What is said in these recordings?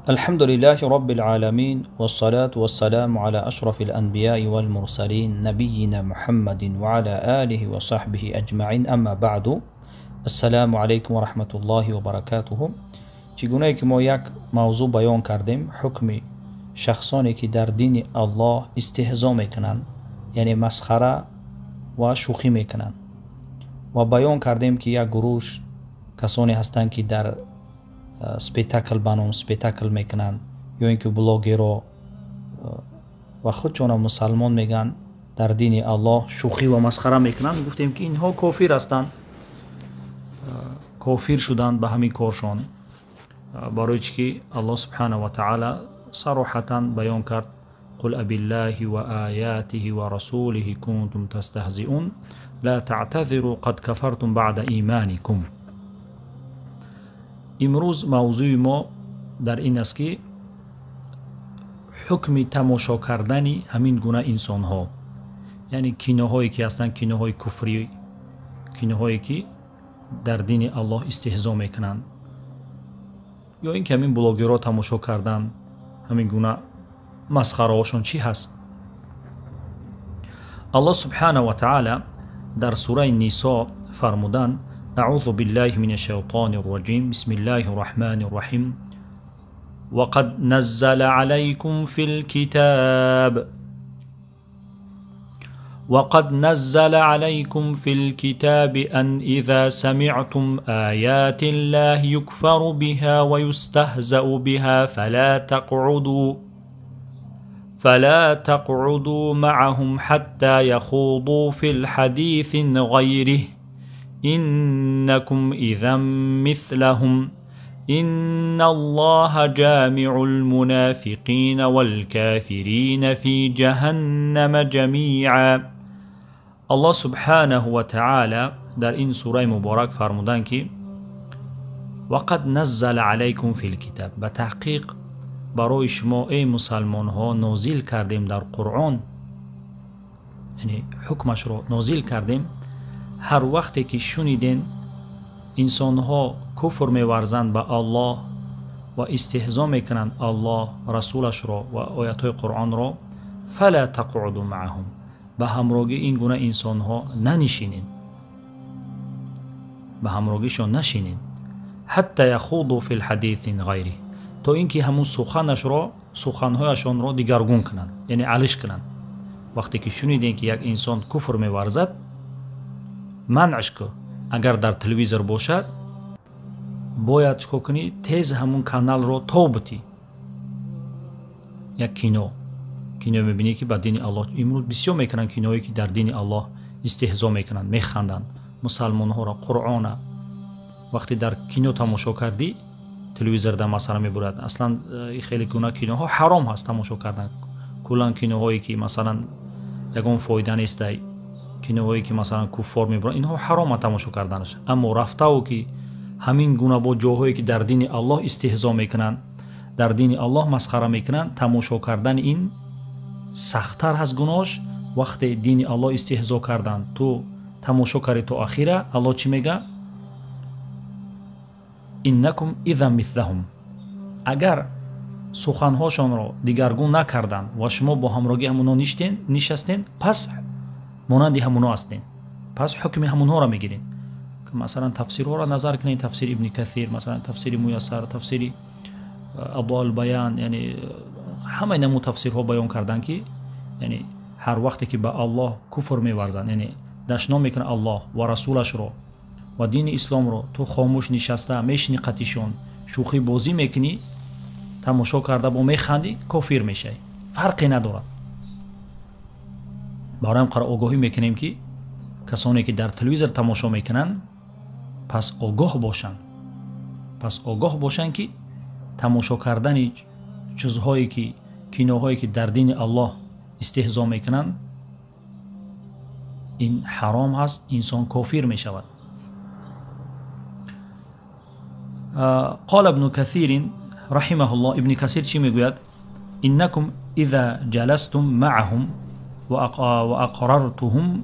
الحمد لله رب العالمين، والصلاة والسلام على أشرف الأنبياء والمرسلين، نبينا محمد وعلى آله وصحبه أجمعين، أما بعد. السلام عليكم ورحمة الله وبركاته. Чӣ гунае ки мо як мавзӯъ баён кардем, ҳукми шахсоне ки дар дини Аллоҳ истеҳзо мекунанд, яъне масхара ва шӯхӣ мекунанд, ва баён кардем, ки як гурӯҳ касоне ҳастанд, ки дар спектакл ба ном спектакл мекунанд ё ин ки блогеро ва худшона мусалмон мегӯянд, дар дини Аллоҳ шӯхӣ ва масхара мекунанд. Гуфтем, ки инҳо кофир ҳастанд, кофир шуданд ба ҳамин коршон. Барои чӣ ки Аллоҳ субҳанаҳу ва таъала сароҳатан баён кард: قل أبالله وآياته ورسوله كنتم تستهزئون لا تعتذروا قد كفرتم بعد إيمانكم. Имрӯз мавзӯи мо дар ин аст, ки ҳукми тамошо кардани ҳамин гуна инсонҳо, яъне киноҳое ки ҳастанд, киноҳои куфрӣ, киноҳое ки дар дини Аллоҳ истеҳзо мекунанд, ё ин ки ҳамин блогерҳо тамошо кардан, ҳамин гуна масхараҳошон чӣ ҳаст. Аллоҳ субҳанаҳу ва таъала дар сураи Нисо фармуданд: أعوذ بالله من الشيطان الرجيم، بسم الله الرحمن الرحيم، وقد نزل عليكم في الكتاب وقد نزل عليكم في الكتاب أن إذا سمعتم آيات الله يكفر بها ويستهزأ بها فلا تقعدوا معهم حتى يخوضوا في الحديث غيره، إنكم إذا مثلهم، إن الله جامع المنافقين والكافرين في جهنم جميعا. Аллоҳ субҳанаҳу ва таъала дар ин сураи муборак фармуданд, ки وقد نزل عليكم في الكتاب, ба таҳқиқ барои шумо, эй мусалмонҳо, нозил кардем дар Қуръон, яъне ҳукмашро нозил кардем: ҳар вақте ки шуниден инсонҳо куфр меварзанд ба Аллоҳ ва истеҳзо мекунанд Аллоҳ, расулашро ва оятҳои Қуръонро, فلا تقعدوا معهم, ба ҳамрогии ин гуна инсонҳо нанишинед, ба ҳамрогишон нашинед, حتى يخوضوا في حديث غيره, то ин ки ҳамун суханашро, суханҳояшонро дигаргун кунанд, яъне алиш кунанд. Вақте ки шунидем, ки як инсон куфр меварзад, манъш кӯ. Агар дар телевизор бошад, бояд чӣ кор кунӣ? Тез ҳамун каналро тобутӣ. Як кино мебинӣ, ки ба дини Аллоҳ, имрӯз бисёр мекунанд киноое, ки дар дини Аллоҳ истеҳзо мекунанд, механданд мусалмонҳоро, Қуръона. Вақте дар кино тамошо кардӣ, телевизорда масалан мебурад, аслан хеле гуна киноҳо ҳаром ҳаст тамошо кардан. Куллан киноҳое, ки масалан ягон фоида нестай, киноҳое, ки масалан куффор мебуранд, инҳо ҳарома тамошо карданаш. Аммо рафтаву ки ҳамин гуна бо ҷоҳое, ки дар дини Аллоҳ истеҳзо мекунанд, дар дини Аллоҳ масхара мекунанд, тамошо кардани ин сахттар ҳаст гуноҳш. Вақте дини Аллоҳ истеҳзо карданд, ту тамошо кардӣ то ахира, Аллоҳ чӣ мега? إنكم إذا مثلهم. Агар суханҳошонро дигаргун накарданд ва шумо бо ҳамрогии ҳамунҳо нишастен, пас монанди ҳамунҳо ҳастен, пас ҳукми ҳамунҳоро мегиред. Масалан, тафсирҳоро назар кунед, тафсири Ибни Касир, масалан, тафсири Муяссар, тафсири Адвоулбаян, яъне ҳамаи намуд тафсирҳо баён карданд, ки яъне ҳар вақте ки ба Аллоҳ куфр меварзанд, яъне дашном мекунад Аллоҳ ва расулашро ва дини исломро, ту хомӯш нишаста мешини, қатишон шӯхӣ бозӣ мекунӣ, тамошо карда бо механдӣ, кофир мешавӣ, фарқе надорад. Бароям қара огоҳӣ мекунем, ки касоне, ки дар телевизор тамошо мекунанд, пас огоҳ бошанд, пас огоҳ бошанд, ки тамошо кардани чизҳое ки, киноҳое, ки дар дини Аллоҳ истеҳзо мекунанд, ин ҳаром ҳаст, инсон кофир мешавад. قال ابن كثير رحمه الله, ибни Касир чӣ мегӯяд? إنكم إذا جلستم معهم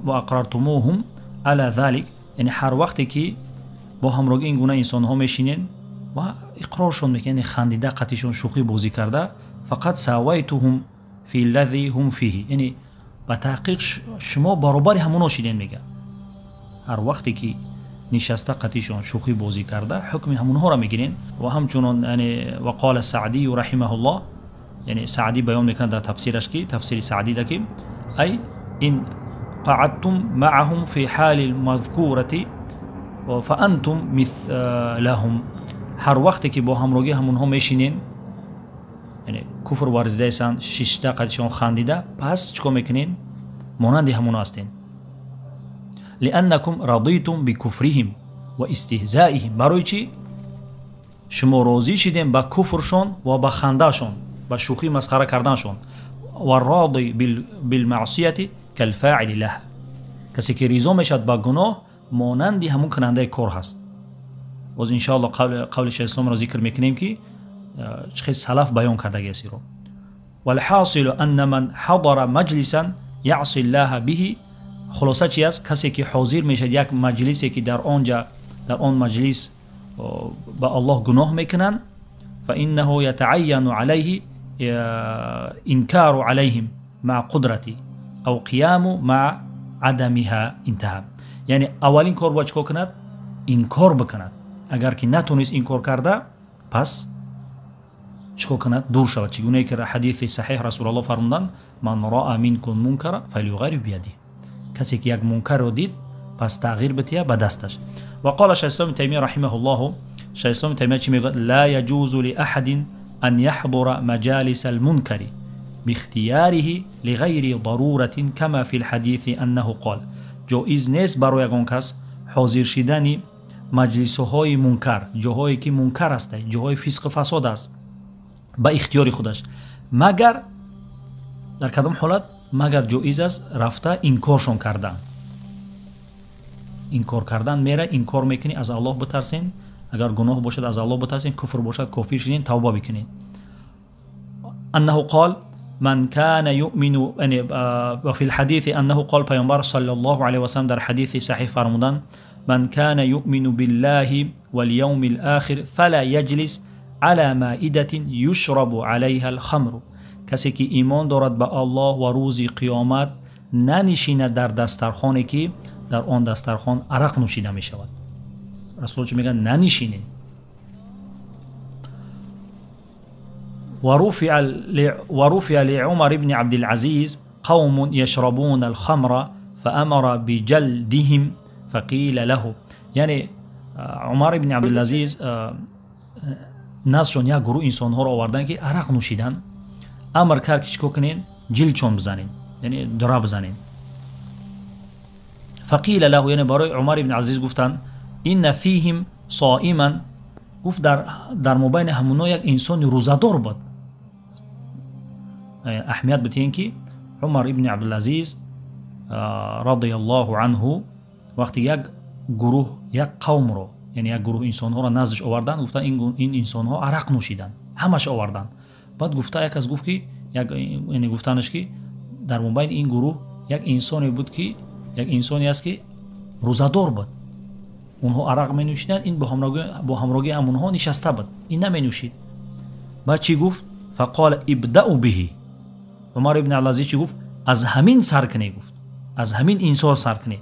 وأقررتموهم على ذلك, яъне ҳар вақте ки бо ҳамроҳи ин гуна инсонҳо мешинед. Ва иқроршон мекунад, яъне хандида қатишон шӯхӣ бозӣ карда, фақат савайтуҳум фи ллази ҳум фиҳи, яъне ба таҳқиқ шумо баробари ҳамоно шиден мега. Ҳар вақте ки нишаста қатишон шӯхӣ бозӣ карда, ҳукми ҳамонҳоро мегирен. Ва ҳамчунон яъне вақола Саъдию раҳимаҳуллоҳ, яъне Саъдӣ баён мекунад дар тафсираш ки тафсири Саъдида ки ай ин قعدتم معهم في حال المذكورة فأنتم مثلهم. ҳар вақте ки бо ҳамрогӣ ҳамонҳо мешинен, яъне куфр варзидаесанд, шишта қадишон хандида, пас чӣ кор мекунен? Монанди ҳамонҳо ҳастен. لأنكم رضيتم بكفرهم واستهزائهم. барои чӣ? Шумо розӣ шидем ба куфршон ва ба хандаашон, ба шӯхӣ масхара карданшон. والراضي بالمعصية كالفاعل لها. касе ки ризо мешавад ба гуноҳ, монанди ҳамон кунандаи кор ҳаст. Боз иншоалло қавли шайх исломро зикр мекунем ки чӣ хел салаф баён кардагиаст иро. والحاصل أن من حضر مجلسا يعصي الله به. хулоса чи аст? Касе ки ҳозир мешавад як маҷлисе ки дар онҷа дар он маҷлис ба Аллоҳ гуноҳ мекунанд, فإنه يتعين عليه إنكار عليهم مع قدرتي أو قيام مع عدمها. انتهى. яъне аввалин кор бояд чӣ кор кунад? Инкор бикунад. Агар ки натонист инкор карда, пас чӣ кор кунад? Дур шавад. Чӣ гунае ки ҳадиси саҳиҳ Расулаллоҳ фармуданд: ман раъа минкум мункара фалюғайрир бияди. Касе ки як мункарро дид, пас тағйир бития ба дасташ. Ва қола шайх ислом Таймия раҳимаҳуллоҳу, шайх ислом Таймия чӣ мегӯяд? ла яҷузу лиаҳадин ан яҳдура маҷалиса алмункари бихтиёриҳи лиғайри даруратин кама фи лҳадиси аннаҳу қол. Ҷоиз нест барои ягон кас ҳозир шидани маҷлисҳои мункар, ҷоҳое ки мункар аст, ҷоҳои фисқу фасод аст, ба ихтиёри худаш, магар дар кадом ҳолат? Магар ҷоиз аст рафта инкоршон кардан. Инкор кардан мера, инкор мекунӣ, аз Аллоҳ битарсен, агар гуноҳ бошад аз Аллоҳ битарсен, куфр бошад кофир шиден, тавба бикунед. аннаҳу қол ман кана юъмину, ва фи лҳадиси аннаҳу қол, пайғамбар саллаллоҳу алайҳи васаллам дар ҳадиси саҳиҳ фармуданд: ман кана юъмину биллаҳи валявми лохир фала яҷлис ала маидатин юшрабу алайҳа алхамру. Касе ки имон дорад ба Аллоҳ ва рӯзи қиёмат, нанишинад дар дастархоне ки дар он дастархон арақ нӯшида мешавад. Расулуллоҳ чӣ мегӯяд? Нанишинед. ورفع لعمر بن عبد العزيز قوم يشربون الخمر فأمر بجلدهم فقيل له. яъне Умар ибн Абдулазиз наздшон як гурӯҳ инсонҳоро оварданд ки арақ нӯшиданд. Амр кард ки чӣ кор кунед? Ҷилдшон бизанед, яъне дура бизанед. фақила лаҳу, яъне барои Умар ибн Азиз гуфтанд: инна фиҳим соиман. Гуфт дар мобайни ҳамоно як инсони рӯзадор буд. Аҳамият битиҳем ки Умар ибни Абдулазиз радияллоҳу анҳу вақте як гурӯҳ, як қавмро, яъне як гурӯҳ инсонҳоро наздиш оварданд, гуфтанд ин инсонҳо арақ нӯшиданд, ҳамаш оварданд. Баъд гуфта як кас гуфт ки яъне гуфтанаш ки дар мобайни ин гурӯҳ як инсоне буд ки як инсоне аст ки рӯзадор буд. Онҳо арақ менӯшиданд, ин бо ҳамрогии ҳамонҳо нишаста буд, ин наменӯшид. Баъд чӣ гуфт? фақола ибдау биҳи. Умар ибн Абдулазиз чӣ гуфт? Аз ҳамин сар кунед, гуфт, аз ҳамин инсон сар кунед.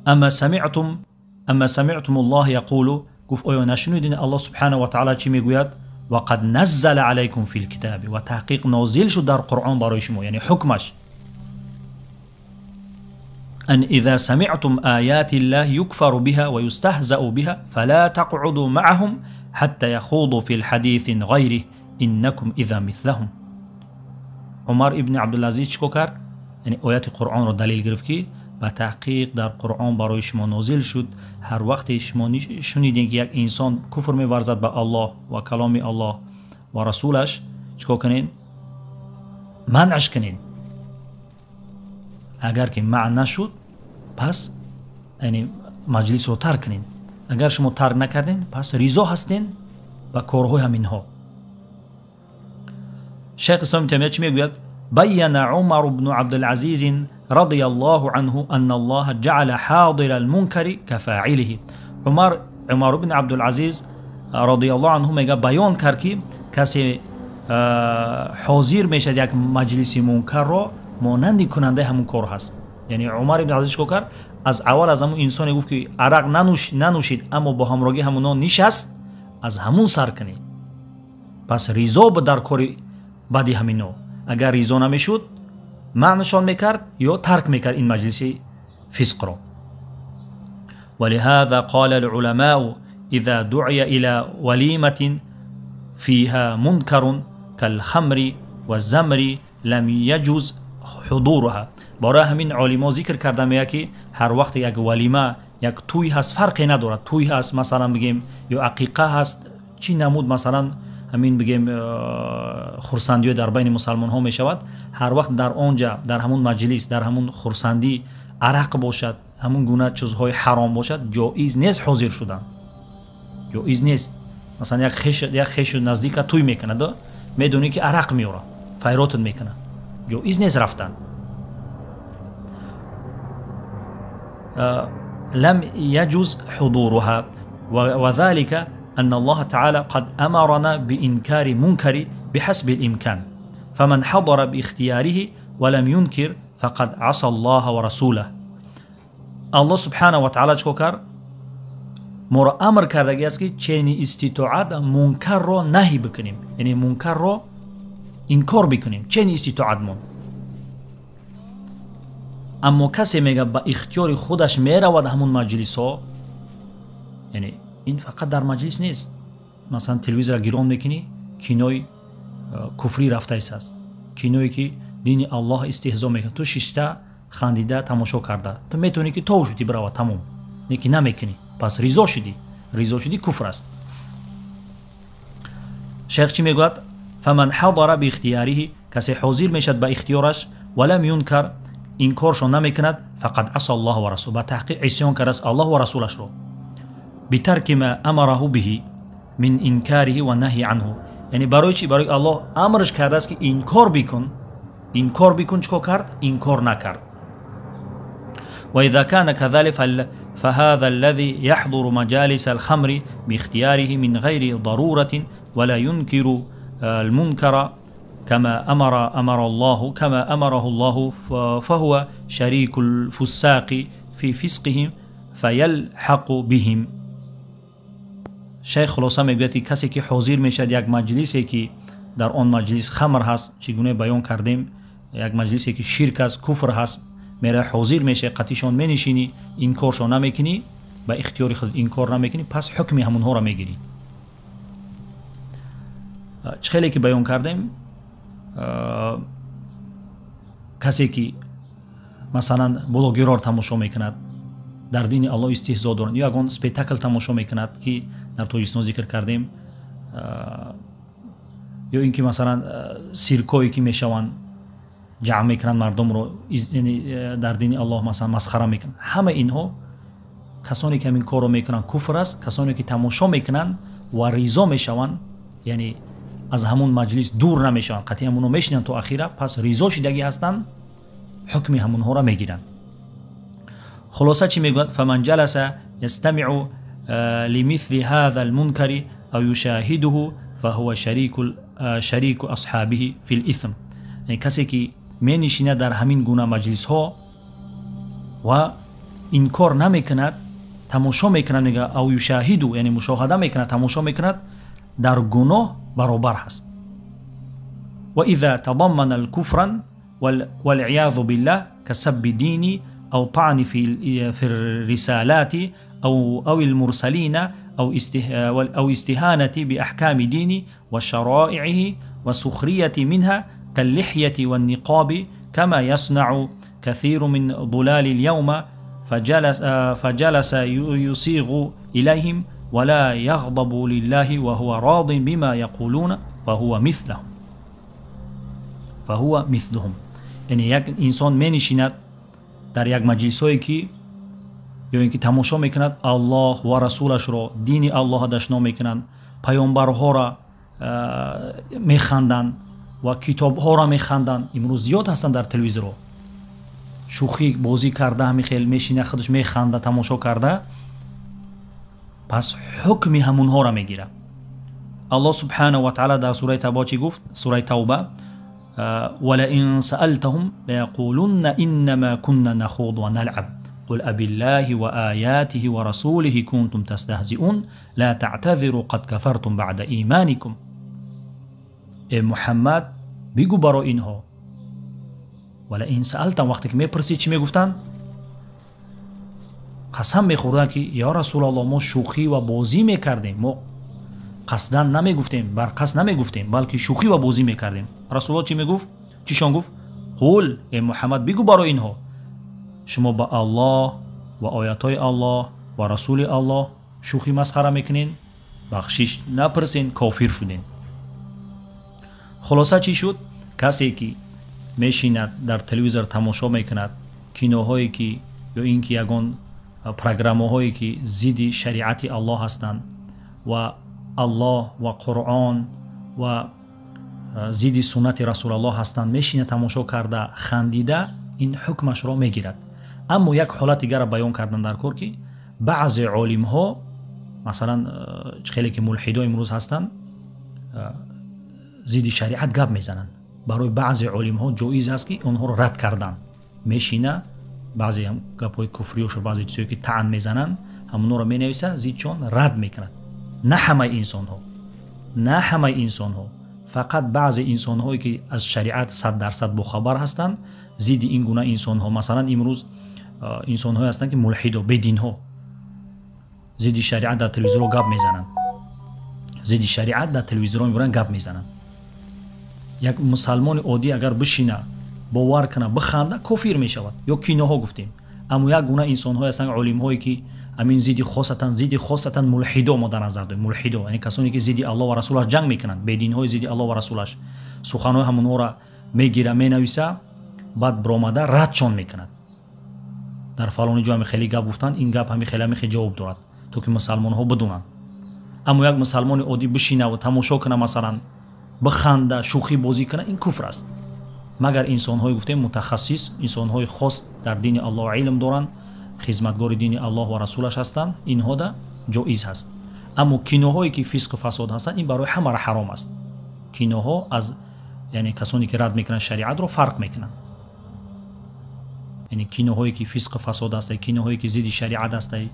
ама самиътум аллоҳ яқулу, гуфт оё нашунидед Аллоҳ субҳанаҳу ва таъала чӣ мегӯяд? вақад наззала алайкум фил китаби, ва таҳқиқ нозил шуд дар Қуръон барои шумо, яъне ҳукмаш. أن إذا سمعتم آيات الله يكفر بها ويستهزأ بها فلا تقعدوا معهم حتى يخوضوا في الحديث غيره إنكم إذا مثلهم. عمر ابن عبد العزيز чӣ кор кард? яъне ояти Қуръонро далил гирифт ки ба таҳқиқ дар Қуръон барои шумо нозил шуд. Ҳар вақте шумо шунидем ки як инсон куфр меварзад ба Аллоҳ ва каломи Аллоҳ ва расулаш, чӣ кор кунед? Манъаш кунед. Агар ки манъ нашуд, пас яъне маҷлисро тарк кунед. Агар шумо тарк накардед, пас ризо ҳастед ба корҳои ҳаминҳо. Шайх Ислом Таймия чӣ мегӯяд? بين عمر بن عبد العزيز رضي الله عنه أن الله جعل حاضر المنكر كفاعله. عمر Умар ибн Абдулазиз радиаллоҳу анҳу мега баён кард, ки касе ҳозир мешавад як маҷлиси мункарро, монанди кунандаи ҳамун кор ҳаст. Яъне Умар ибн Абдулазиз чикор кард? Аз аввал аз ҳамун инсоне гуфт, ки арақ нанӯшид, аммо бо ҳамроҳии ҳамуно нишаст, аз ҳамун сар кунӣ. Пас ризо буд дар кори бади ҳамино. Агар ризо намешуд, маънашон мекард ё тарк мекард ин маҷлиси фисқро. ولهذا قال العلماء إذا دعي إلى وليمة فيها منكر كالخمر والزمر لم يجوز حضورها. برای همین عالما ذکر کرده میگه که هر وقت یک ولیمه، یک توی هست، فرقی ندارد، توی هست مثلا بگیم یا عقیقه هست، چی نمود مثلا همین بگیم خرسندی در بین مسلمان ها می شود، هر وقت در آنجا در همون مجلس در همون خرسندی عرق باشد، همون گونه چیزهای حرام باشد، جایز نیست حاضر شدن، جایز نیست. مثلا یک خیش نزدیک توی میکند، میدونی که عرق میاره، فیراتت میکنه، جایز نیست رفتن. لم يجوز حضورها، وذلك أن الله تعالى قد أمرنا بإنكار منكر بحسب الإمكان، فمن حضر باختياره ولم ينكر فقد عصى الله ورسوله. الله سبحانه وتعالى چکار کرد؟ ما را امر کرده است که چنین استطاعت منکر را نهی بکنیم، یعنی منکر را انکار بکنیم، چنین استطاعت من. اما کسی میگه با اختیار خودش میرود همون مجلس ها، یعنی این فقط در مجلس نیست، مثلا تلویزیون را گیران میکنی، کینوی کفری رفته است، کینوی که دین الله استهزا میکنه، تو ششته خندیده تماشا کرده، تو میتونی که تو شدی برود تمام، نه که نمیکنی، پس رضا شدی، رضا شدی کفر است. شیخ چی میگوید؟ فمن حضر باختیاره، کسی حاضر میشد به اختیارش، ولم ینکر، انکارشان نمیکند، فقد عصى الله ورسوله، به تحقیق عصیان کرده است الله و رسولش را. بترک ما امره به من انکاره و نهی عنه، یعنی برای چی؟ برای الله امرش کرده است که انکار بکن، انکار بکن، چیکار کرد؟ انکار نکرد. وإذا كان كذلك فهذا الذي يحضر مجالس الخمر باختياره من غير ضرورة ولا ينكر المنكر كما أمر الله كما أمره الله فهو شريك الفساق في فسقهم فيلحق بهم. شیخ خلاصه میگوید که کسی که حاضر میشد یک مجلسی که در آن مجلس خمر هست، چگونه بیان کردیم، یک مجلسی که شرک است، کفر هست، میره حاضر میشه، قطیشان منشینی، انکارشان نمیکنی، به اختیار خود انکار نمیکنی، پس حکم همونها را میگیری. چه خیلی که بیان کردیم، کسی که مثلا بلاگرار تماشا میکند، در دین الله استهزا دارند، یا یگان спектакл تماشا میکند که در تاجیکستان ذکر کردیم، یا اینکه مثلا سیرکایی که میشوند جمع میکنند مردم رو، در دین الله مثلا مسخره میکنند، همه اینها کسانی که این کارو میکنند کفر است. کسانی که تماشا میکنند و رضا میشوند، یعنی از همون مجلس دور نمیشوند، قطعی همونو میشینند تا اخیره، پس رضا شدگی هستند، حکم همونها را میگیرند. خلاصه چی میگوید؟ فمن جلس يستمع لمثل هذا المنكر او يشاهده فهو شریک اصحابه فی الاثم. یعنی کسی که می نشیند در همین گونه مجلس ها و انکار نمیکند، تماشا میکند، میگه او یشاهدو، یعنی مشاهده میکند، تماشا میکند، در گناه برابر هست. و اذا تضمن الكفر والعياذ بالله كسب ديني أو طعن في الرسالات أو المرسلين أو استهانة بأحكام ديني وشرائعه وسخرية منها كاللحية والنقاب كما يصنع كثير من ضلال اليوم، فجلس يصيغ إليهم ولا يغضب لله وهو راض بما يقولون فهو مثلهم فهو مثلهم. یعنی یک انسان می نشیند در یک مجلسایی که یا اینکه تماشا میکند الله و رسولش را، دین الله دشنام میکنند، پیامبرها را میخندند و کتابها را میخندند. امروز زیاد هستند در تلویزیون شوخی بازی کرده، همین خیلی میشینه خودش میخنده، تماشا کرده. Пас ҳукми ҳамунҳоро мегирад. Аллоҳ субҳанаҳу ва таъала дар сураи Тавба чӣ гуфт? Сураи Тавба: ولئن سألتهم ليقولن إنما كنا نخوض ونلعب قل أبالله وآياته ورسوله كنتم تستهزئون لا تعتذروا قد كفرتم بعد إيمانكم. эй Муҳаммад, бигӯ барои инҳо, ولئن سألتهم, вақте ки мепурсӣ, чӣ мегуфтанд? Қасам мехӯрданд, ки ё Расулаллоҳ, мо шӯхӣ ва бозӣ мекардем, мо қасдан намегуфтем, бар қасд намегуфтем, балки шӯхӣ ва бозӣ мекардем. Расулаллоҳ чӣ мегуфт? Чишон гуфт? Қул, эй Муҳаммад, бигӯ барои инҳо, шумо ба Аллоҳ ва оятҳои Аллоҳ ва расули Аллоҳ шӯхӣ масхара мекунед, бахшиш напурсен, кофир шуден. Хулоса чӣ шуд? Касе ки мешинад, дар телевизор тамошо мекунад киноҳое ки ё ин ки ягон программаҳое ки зидди шариати Аллоҳ ҳастанд ва Аллоҳ ва Қуръон ва зидди суннати Расулаллоҳ ҳастанд, мешина, тамошо карда, хандида, ин ҳукмашро мегирад. Аммо як ҳолат дигара баён кардан дар кор, ки баъзе олимҳо, масалан, хеле ки мулҳидо имрӯз ҳастанд, зидди шариат гап мезананд, барои баъзе олимҳо ҷоиз аст, ки онҳоро рад кардан. Мешина, баъзе гапҳои куфриёшу баъзе чизое ки таън мезананд, ҳамонҳоро менависа, зидчон рад мекунад. На ҳамаи инсонҳо, на ҳамаи инсонҳо, фақат баъзе инсонҳое ки аз шариат 100% бохабар ҳастанд, зидди ин гуна инсонҳо. Масалан, имрӯз инсонҳое ҳастанд, ки мулҳидо, бединҳо, зидди шариат дар телевизорҳо гап мезананд, зидди шариат дар телевизорҳо мебуранд, гап мезананд. Як мусалмони оддӣ агар бишина, бовар кана, биханда, кофир мешавад. Ё киноҳо гуфтем. Аммо як гуна инсонҳое ҳастанд, олимҳое ки ҳамин зидди, хосатан зидди, хосатан мулҳидо мо дар назар дорем, мулҳидо, яъне касоне ки зидди Аллоҳ ва расулаш ҷанг мекунанд, бединҳои зидди Аллоҳ ва расулаш, суханҳои ҳамонҳоро мегира, менависа, баъд биромада радшон мекунад. Дар фалони ҷо ҳами хеле гап гуфтанд, ин гап ҳами хеле, ҳами хеле ҷавоб дорад, то ки мусалмонҳо бидонанд. Аммо як мусалмони оддӣ бишинаву тамошо куна, масалан, биханда, шӯхӣ бозӣ куна, ин куфр аст. Магар инсонҳое, гуфтем, мутахассис, инсонҳои хос, дар дини Аллоҳ илм доранд, хизматгори дини Аллоҳ ва расулаш ҳастанд, инҳода ҷоиз ҳаст. Аммо киноҳое ки фисқу фасод ҳастанд, ин барои ҳамаро ҳаром аст. Киноҳо аз, яъне касоне ки рад мекунанд шариатро, фарқ мекунанд. Яъне киноҳое ки фисқу фасод ҳастай, киноҳое ки зидди шариат ҳастай,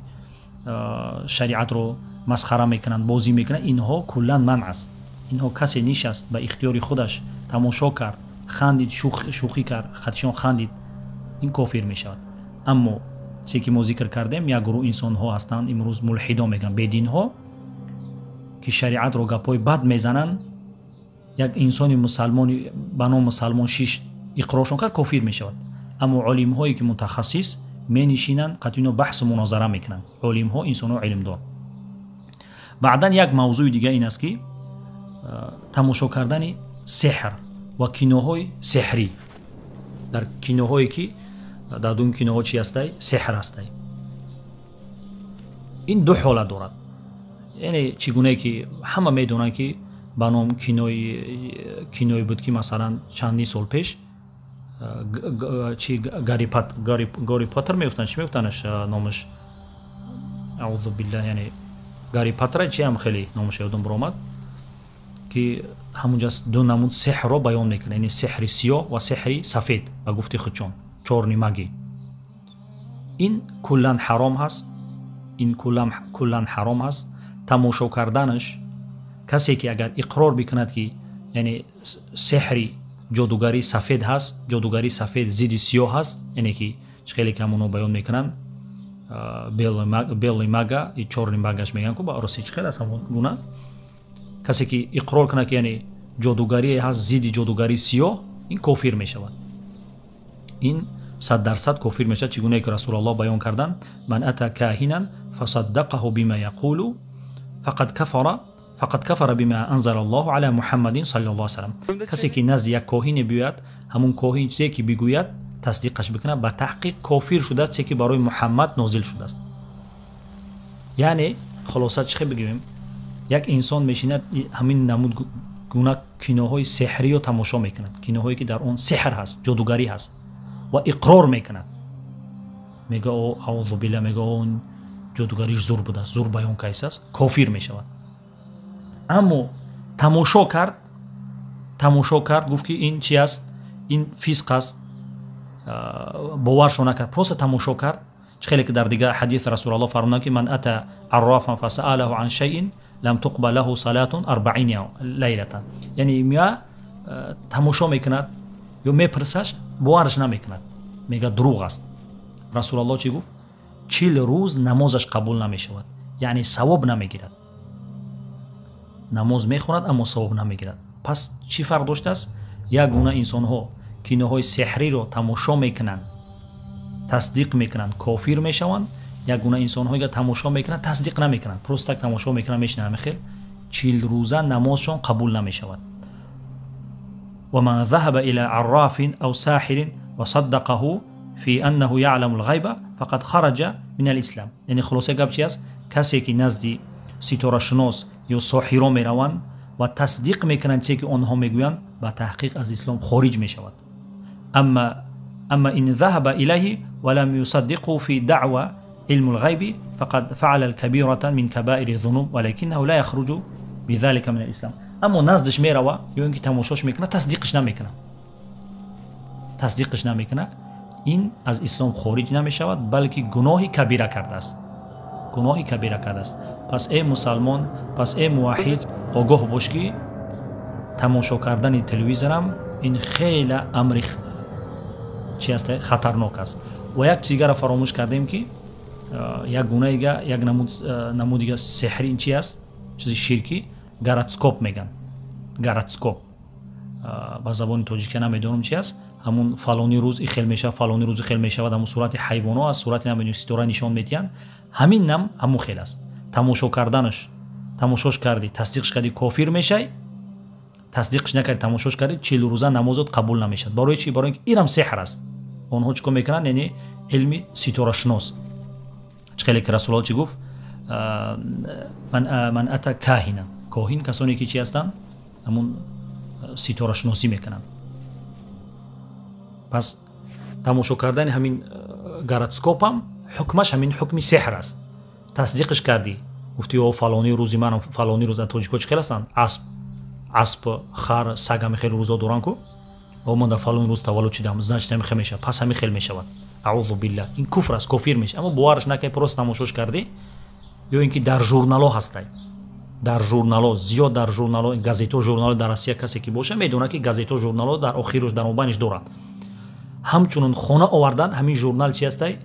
шариатро масхара мекунанд, бозӣ мекунанд, инҳо куллан манъ аст. Инҳо касе нишаст, ба ихтиёри худаш тамошо кард, хандид, шӯхӣ кард, хатишон хандид, ин кофир мешавад. Аммо чизе ки мо зикр кардем, як гурӯҳ инсонҳо ҳастанд имрӯз, мулҳидо мегӯянд, бединҳо, ки шариатро гапҳои бад мезананд. Як инсони мусалмони ба ном мусалмон шиш, иқроршон кард, кофир мешавад. Аммо олимҳое ки мутахассис менишинанд, қатъино баҳсу мунозара мекунанд, олимҳо, инсонҳо илмдор. Баъдан як мавзӯи дига ин аст, ки тамошо кардани сеҳр ва киноҳои сеҳрӣ. Дар киноҳое ки дар дун киноҳо чи ҳастай? Сеҳр ҳастай. Ин ду ҳолат дорад. Яъне чӣ гунае ки ҳама медонанд, ки ба ном киное буд, ки масалан чандин сол пеш чи Гарри Поттер мегуфтанд, чӣ мегуфтанаш номаш, аузу биллаҳ, яъне Гарри Поттера чи ҳам хеле номаш ёдам баромад, ки ҳамунҷа ду намуд сеҳрро баён мекунад, яъне сеҳри сиёҳ ва сеҳри сафед, ба гуфти худшон чёрный магия. Ин куллан ҳаром ҳаст, ин куллан ҳаром ҳаст тамошо карданаш. Касе ки агар иқрор бикунад, ки яъне сеҳри ҷодугарии сафед ҳаст, ҷодугарии сафед зидди сиёҳ ҳаст, яъне ки чӣ хеле ки ҳамонҳо баён мекунанд, белый мага и чёрный магаш мегӯянд ку, ба рости чӣ хел аст, ҳамон гуна касе ки иқрор кунад, ки яъне ҷодугарие ҳаст зидди ҷодугарии сиёҳ, ин кофир мешавад, ин 100% кофир мешавад. Чӣ гунае ки Расулаллоҳ баён карданд: من أتى كاهنا فصدقه بما يقول فقد كفر بما أنزل الله على محمد صلى الله عليه وسلم. Касе ки назди як коҳине биёяд, ҳамун коҳин чизе ки бигӯяд, тасдиқаш бикунад, ба таҳқиқ кофир шудааст чизе ки барои Муҳаммад нозил шудааст. Яъне хулоса чӣ хел бигӯем? Як инсон мешинад, ҳамин намуд гуна киноҳои сеҳриё тамошо мекунад, киноҳое ки дар он сеҳр ҳаст, ҷодугарӣ ҳаст, ва иқрор мекунад, мега: «О, аузу билла», мега, он Ҷодугариш зур будааст, зур баён кайсааст, кофир мешавад. Аммо тамошо кард, тамошо кард, гуфт ки ин чи аст, ин фисқ аст, боваршо накард, просто тамошо кард. Чӣ хеле ки дар дигар ҳадис Расулаллоҳ фармуданд, ки ман ата аррафан фасаалаҳу ан шайин лам туқбал лаҳу салатун арбаин лайлатан. Яъне меа тамошо мекунад ё мепурсаш, боварш намекунад, мегӯяд дурӯғ аст. Расулаллоҳ чӣ гуфт? 40 рӯз намозаш қабул намешавад, яъне савоб намегирад. Намоз мехонад, аммо савоб намегирад. Пас чӣ фарқ доштааст? Як гуна инсонҳо киноҳои сеҳриро тамошо мекунанд, тасдиқ мекунанд, кофир мешаванд. Як гуна инсонҳое тамошо мекунанд, тасдиқ намекунанд, просто так тамошо мекунанд, мешинанд хел, 40 рӯза намозшон қабул намешавад. ва ман ذهب إلى عراف أو ساحر وصدقه في أنه يعلم الغيب فقد خرج من الإسلام. یعنی خلاصه گپ چی است؟ کسی که نزد ستاره‌شناس یا ساحران میروند و تصدیق میکنند چیزی که آنها میگویند، به تحقیق از اسلام خارج میشود. اما إن ذهب إليه ولم يصدقه في دعوى علم الغيب فقد فعل الكبيرة من كبائر الذنوب ولكنه لا يخرج بذلك من الإسلام. اما نزدش میروه یا اینکه تماشاش میکنه، تصدیقش نمیکنه، تصدیقش نمیکنه، این از اسلام خارج نمیشود، بلکه گناه کبیره کرده است، گناه کبیره کرده است. پس ای مسلمان، پس ای موحد، آگاه باش که تماشا کردن تلویزیون این خیلی امر چی است، خطرناک است. و یک چیز دیگر فراموش کردیم که یک گونه دیگه، یک نمود دیگه سحری این چی است، چیز شرکی، гороскоп میگن. Гороскоп ба забони тоҷикӣ намедонам чи аст. Ҳамун фалони рӯз и хел мешавад, фалони рӯз хел мешавад, ҳамун сурати ҳайвоно аст, сурати намедонам ситора нишон медиҳанд. Ҳамин нам ҳамун хел аст. Тамошо карданаш, тамошош кардӣ, тасдиқш кардӣ, кофир мешай. Тасдиқш накардӣ, тамошош кардӣ, 40 рӯза намозот қабул намешавад. Барои чӣ? Барои инки инам сеҳр аст. Онҳо чӣ кор мекунанд? Яъне илми ситорашинос. Чӣ хеле ки Расулаллоҳ чӣ гуфт? Ман ата каҳинан. Коҳин касоне ки чӣ ҳастанд? Ҳамун ситорашиносӣ мекунанд. Пас тамошо кардани ҳамин гороскопам ҳукмаш ҳамин ҳукми сеҳр аст. Тасдиқш кардӣ, гуфти о фалони рӯзи ман, фалони рӯз. Тоҷико чӣ хел ҳастанд? Асп, асп, хар, саг ҳами хел рӯзо доранд ку. О ман дар фалони рӯз таваллуд шудам, значит ҳами хел мешавад, пас ҳами хел мешавад. Аузу биллаҳ, ин куфр аст, кофир мешавад. Аммо бовараш накард, просто тамошош кардӣ. Ё ин ки дар журнало ҳастай, дар журнало зиёд, дар журнало, газето, журнало дар Россия касе ки боша медонад ки газето, журнало дар охируш, дар мобайниш дорад. Ҳамчунин хона овардан ҳамин журнал чи ҳастай?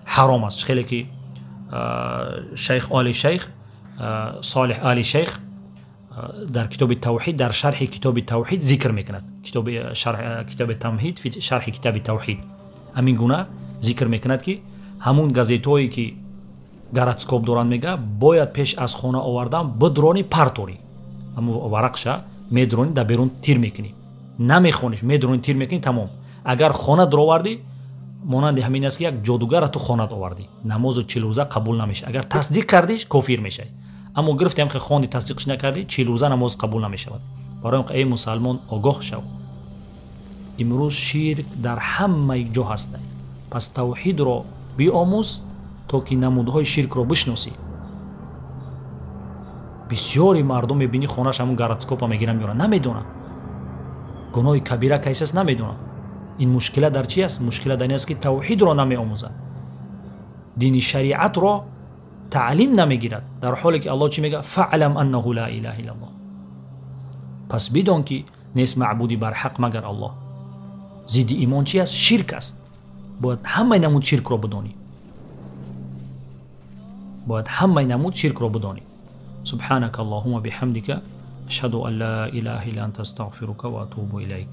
Ҳаром аст. Хеле ки шайх Оли Шайх Солиҳ Оли Шайх дар китоби Тавҳид, дар шарҳи китоби Тавҳид зикр мекунад. Китоби шарҳ, китоби Тамҳид фи шарҳи китоби Тавҳид ҳамин гуна зикр мекунад ки ҳамун газетҳое ки гороскоп доранд, мега бояд пеш аз хона овардан бидрони, парторӣ. Ҳамун варақша медрони, дар берун тир мекунӣ, намехониш, медрони, тир мекунӣ, тамом. Агар хона даровардӣ, монанди ҳамин аст ки як ҷодугара ту хонат овардӣ, намозу 40 рӯза қабул намешавад. Агар тасдиқ кардиш, кофир мешавӣ. Аммо гирифти ҳам хонди, тасдиқш накардӣ, 40 рӯза намоз қабул намешавад. Барои он эй мусалмон, огоҳ шав, имрӯз ширк дар ҳамаи ҷо ҳастай. Пас тавҳидро биомӯз то ки намудҳои ширкро бишносӣ. Бисёри мардум мебинӣ хонаш ҳамун гороскопа мегиранд, меоранд, намедонанд гуноҳи кабира кайс аст, намедонанд. Ин мушкила дар чи аст? Мушкила дар ин аст ки тавҳидро намеомӯзад, дини шариатро таълим намегирад, дар ҳоле ки Аллоҳ чӣ мегӯяд? Фаълам аннаҳу ла илаҳа иллаллоҳ. Пас бидон ки нест маъбуди барҳақ магар Аллоҳ. Зидди имон чи аст? Ширк аст. Бояд ҳамаи намуд ширкро бидонӣ, бояд ҳамаи намуд ширкро бидонӣ. Субҳанака Аллоҳумма биҳамдика, ашҳаду ан ла илаҳа илла анта, астағфирука ва атубу илайк.